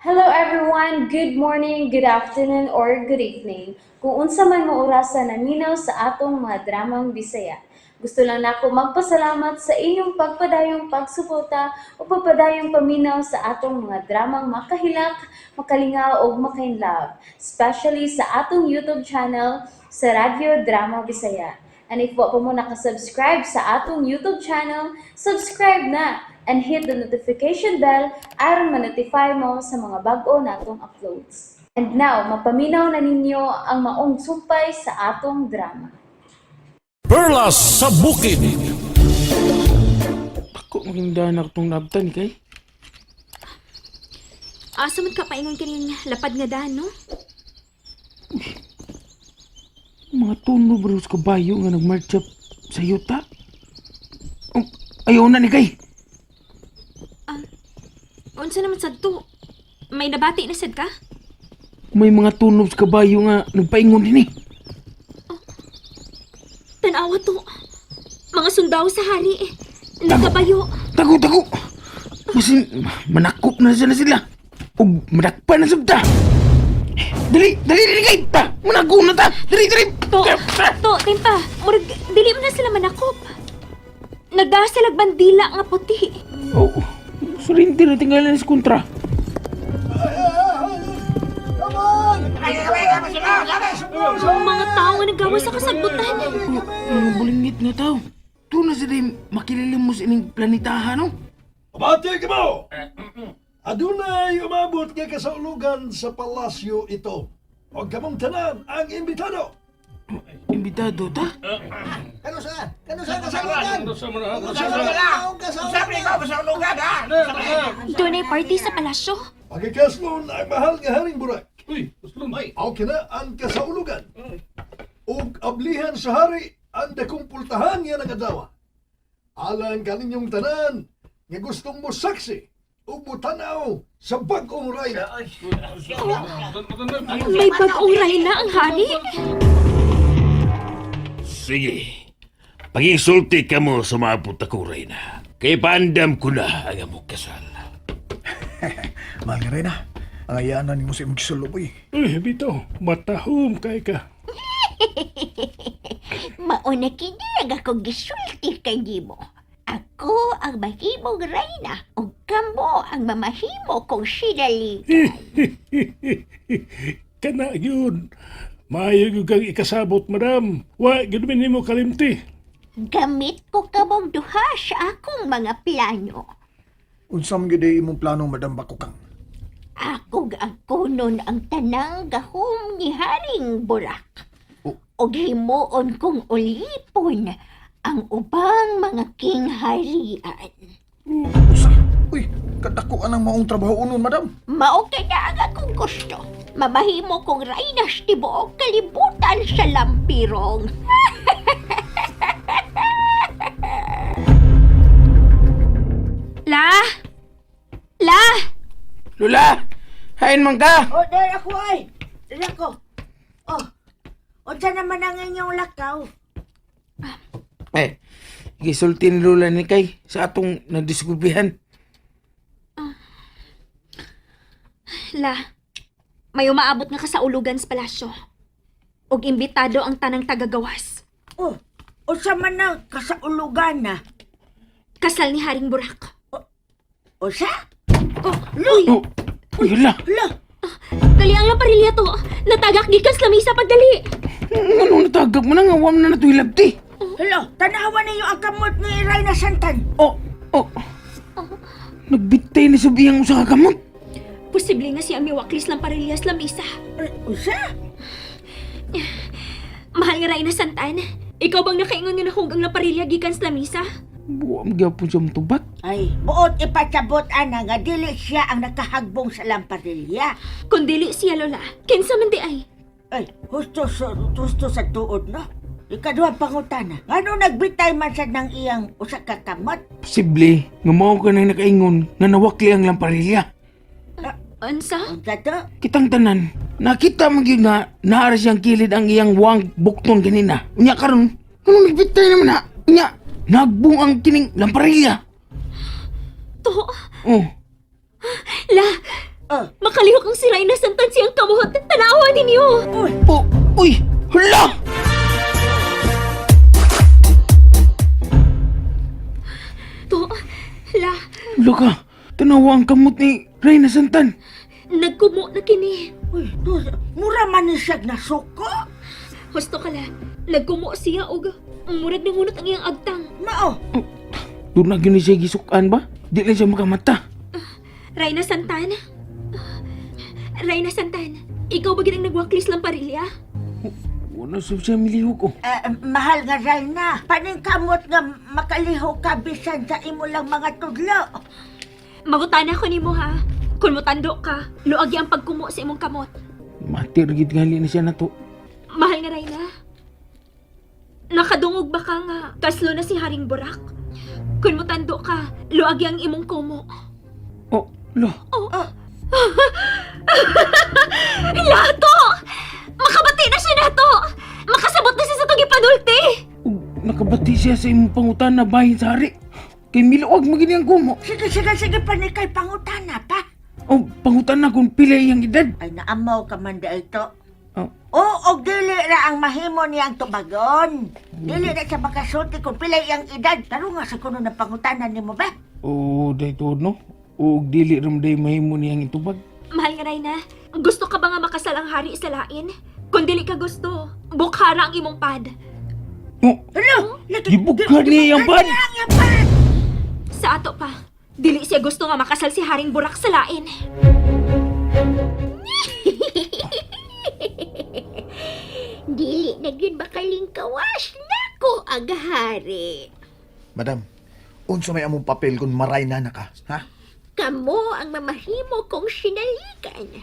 Hello everyone! Good morning, good afternoon, or good evening. Kung unsa man mo orasa naminaw sa atong mga dramang Bisaya. Gusto lang nako magpasalamat sa inyong pagpadayong pagsuporta o pagpadayong paminaw sa atong mga dramang makahilak, makalingaw ug makainlove, especially sa atong YouTube channel sa Radyo Drama Bisaya. And if wa pa mo nakasubscribe sa atong YouTube channel, subscribe na and hit the notification bell aron ma-notify mo sa mga bag-o natong uploads. And now, mapaminaw na ninyo ang maong sumpay sa atong drama. Perlas sa Bukid. Ako maging danak tong nabtan kay. Asa man ka paingon kaning lapad nga daan, no? Mga tuno bro sa kabayo nga nagmarcha sa yuta. Oh, ayaw na ni kay. Unsa naman sad to? May nabati na sad ka? May mga tuno sa kabayo nga nagpaingon din eh. Tanawa to. Mga sundao sa hari eh. Nakabayo. Tago, tago. Masin, manakop na sila sila. Ug madakpan na sabta. Dali, dali, dali kay. Ta, manago na ta. Dali, dali. To, to, timpa. Murag, dili man na sila manakop. Nagdala sila bandila nga puti. Oh, surrender na tinggalan sa kontra. Mga tao nga nagawa sa kasagbutan. Oh, mga bulingit nga tao. Doon na sila makililim mo sa ining planetahan, no? Abati ka mo! Adunay umabot nga kasaulugan sa palasyo ito. Og kamong tanan ang imbitado. Imbitado ta? Kano sa? Kano sa kasaulugan? Doon ay party sa palasyo. Pagkakaslon ang mahal nga Haring Burak. Uy, Aw kina ang kasaulugan. Og ablihan sa hari ang dakong pultahan nga nagadawa. Alang kaninyong tanan nga gustong mo saksi ug mutanaw sa bag-ong rayna. May bag-ong rayna ang hari. Sige. Pagisulti ka mo sa maabot ako, Reyna. Kay paandam ko na ang among kasal. Mahal nga rin ah. Ang ayaanan ni mo sa imong gisulob, uy. Eh, bitaw, matahom kay ka. Mauna kini ang akong gisulti kay nimo. Ako ang mahimong reyna ug kamo ang mamahimo kong sinali. Kana yun. Maayo gyud kang ikasabot, madam. Wa gyud mi nimo kalimti. Gamit ko kamong duha sa akong mga plano. Unsa man gyud ay imong plano, Madam Bakukang? Ako gaagkonon ang tanang gahom ni Haring Burak. Oh. Ug himuon kong ulipon ang ubang mga kingharian. Usa? Uy, kadako anang maong trabaho unon, Madam. Mao kay na ang akong gusto. Mamahimo kong reyna sa tibuok kalibutan sa lampirong. La! La! Lula! Hain man ka! Oh, dahil ako ay. Dahil ako. Oh, unsa naman ang inyong lakaw? Eh, gisulti ni Lula ni kay sa atong nadiskubrihan. La, may umaabot nga kasaulugan sa palasyo. Og imbitado ang tanang tagagawas. Oh, unsa man ang kasaulugan na? Kasal ni Haring Burak. Unsa? Oh, uy, Oh, uy, hala. Hala, dali ang laparilya to. Natagak gikan sa lamisa pagdali. Ano natagap mo na nga? Wam na natuilabti. hala, tanawa ninyo ang kamot ni Reyna Santan. Oh, oh. Nagbitay ni sa biyang usa ka kamot. Posible nga siya miwaklis lamparilya sa lamisa. Eh, unsa? Mahal nga Reyna Santan. Ikaw bang nakaingon nga nahug ang laparilya gikan sa lamisa? Buwa magyapon siya matubat. Ay, buot ipasabot ana nga dili siya ang nakahagbong sa lamparilya. Kung dili siya, Lola, kinsa man di ay. Ay, husto sa husto sa tuod no. Ikaduhang pangutana. Ngano nagbitay man sad ng iyang usa ka kamot? Posible nga mao ka na nakaingon nga nawakli ang lamparilya. Unsa? Unsa to? Kitang tanan, nakita mo gyud nga naara siyang kilid ang iyang wang bukton ganina. Unya karon, kung nagbitay naman na, unya nagbung ang kining lamparilya. To, Oh, La, Makalihok ang si Reyna Santan siyang kamot. Tanawa ninyo! Oh, uy, hala! To, la, Hala ka, tanawa ang kamot ni Reyna Santan. nagkumo na kini. Uy, to, mura man ni siya nasuko. Husto ka la, nagkumo siya og murag nangunot ang iyang agtang. Mao. Doon na gini siya gisukan ba? Di lang siya makamata. Reyna Santan? Reyna Santan, ikaw ba gid ang nagwaklis lang parilya? Wala sab siya milihok oh. Eh, mahal nga Reyna, paningkamot nga makaliho ka bisan sa imo lang mga tudlo. Magutana ko nimo ha. Kung mutando ka, luagi ang pagkumo sa imong kamot. Matir gid gali na siya na to. Mahal nga Reyna. Nakadungog ba ka nga kaslo na si Haring Burak? Kung mutando ka, luagi ang imong kumo. Oh, lo. Lato! Makabati na siya nato! Makasabot na siya sa itong ipanulti! Ug nakabati siya sa imong pangutana bahin sa hari. Kay miluag magini ang kumo. Sige, sige, sige, panikay pangutana pa. O pangutana kung pila iyang edad. Ay, naamaw ka man da ito. Oh, Oo, og dili ra ang mahimo niyang tubagon. Dili na siya makasulti kung pila iyang edad. Pero nga sa kuno ng pangutana nimo ba? oh, day tuod no. Ug dili ram day mahimo niyang itubag. Mahal nga Reyna, gusto ka ba nga makasal ang hari sa lain? Kung dili ka gusto, bukhara ang imong pad. Oh, Hello? Gibukha niya iyang pad. Ang iyang pad. Sa ato pa, dili siya gusto nga makasal si Haring Burak sa lain. Dili na gyud makalingkawas nako ang hari. Madam, unsa may among papel kung maray na na ka, ha? Kamo ang mamahimo kong sinaligan.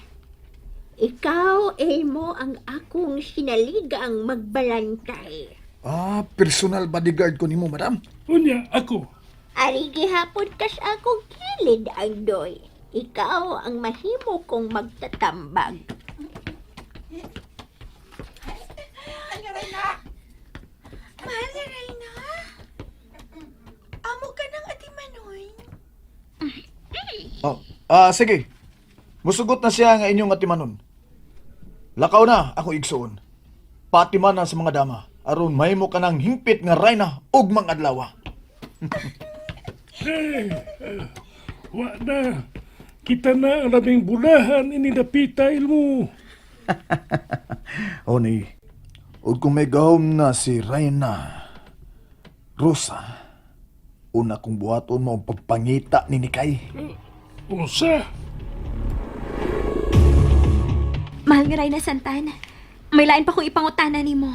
Ikaw, Elmo, ang akong sinaligang magbalantay. Ah, personal bodyguard ko nimo, madam. Unya, ako. Ari gihapon kas akong kilid, Andoy. Ikaw ang mahimo kong magtatambag. Mahal na Reyna. Amo ka ng atimanon. Oh, sige. Musugot na siya nga inyong atimanon. Lakaw na ako igsuon. Patima na sa mga dama aron mahimo ka ng hingpit nga rayna ug mga adlaw. Eh, eh, wa na. Kita na ang labing bulahan ini dapita ilmo. O ni, ug kung may gahom na si Reyna Rosa, una kong buhaton mo ang pagpangita ni Nikay. Unsa? Mahal nga Reyna Santan, may lain pa kong ipangutana nimo.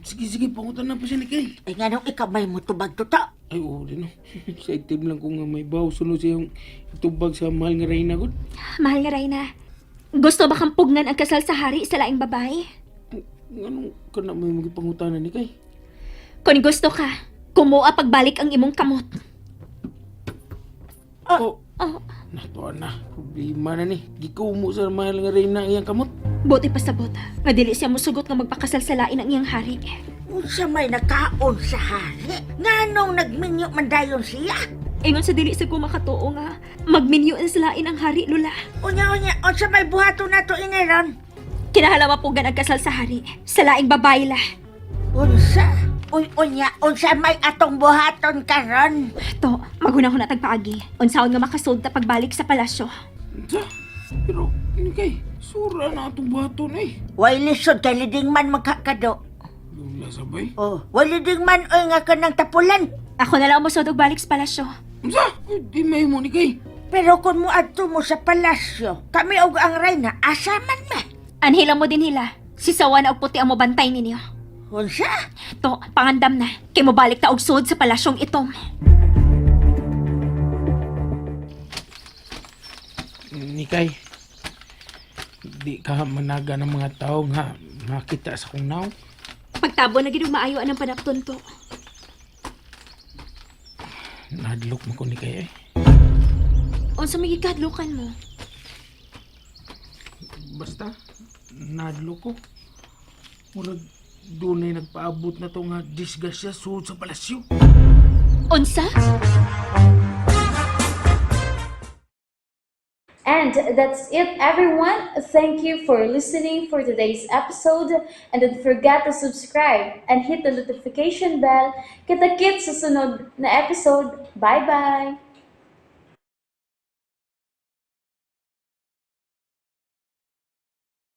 Sige, sige, pangutana pa siya ni Kay. Ay, nga nung ikaw may mutubag to. Ay, oo, di no. Excited lang ko nga may baw. Sunod siyang itubag sa mahal nga Reyna gud. Mahal nga Reyna, gusto ba kang pugnan ang kasal sa hari sa laing babae? Anong ka na may magipangutana ni Kay? Kung gusto ka, kumuha pagbalik ang imong kamot. Oh, Oh, natuwa na. Problema na ni. Gikumo sa mahal nga Reyna ang iyang kamot. buti pa sa bota. Nga dili siya musugot nga magpakasal sa lain ang iyang hari. Unsa may nakaon sa hari? Nga nung nagminyo man dayon siya? Ingon sa dili sa ko makatuo nga magminyo sa lain ang hari lula. Unya, unya, unsa may buhaton nato iniron? Kinahala mapugan ang kasal sa hari sa laing babae la. Unsa? Uy, unya, unsa may atong buhaton karon? To, maghunahon na tagpaagi. Unsaon nga makasold ta pagbalik sa palasyo. Sa? Pero, ni Kay, sura na atong buhaton eh. Way lisod kay liding man magkakado. Lula sabay. Oh, way liding man oy nga kanang tapulan. Ako na lang ang og balik sa palasyo. Unsa? Ay, Di mahimo ni Kay. Pero kung moadto mo sa palasyo, kami og ang reyna, asa man ma? Anhila mo din hila. Si Sawan og puti ang mobantay ninyo. Unsa? To, pangandam na. Kay mobalik ta og sud sa palasyong itom. Nikay, di ka managa ng mga tao nga makita sa kong naw. Pagtabo na gid og maayo anang panapton to. Nadlok mo ko ni Kay eh. Unsa may gikadlukan mo? Basta, nadlok ko. Murag dunay nagpaabot na to nga disgrasya sud sa palasyo. Unsa? And And that's it, everyone. Thank you for listening for today's episode. And don't forget to subscribe and hit the notification bell. Kita-kits sa sunod na episode. Bye-bye!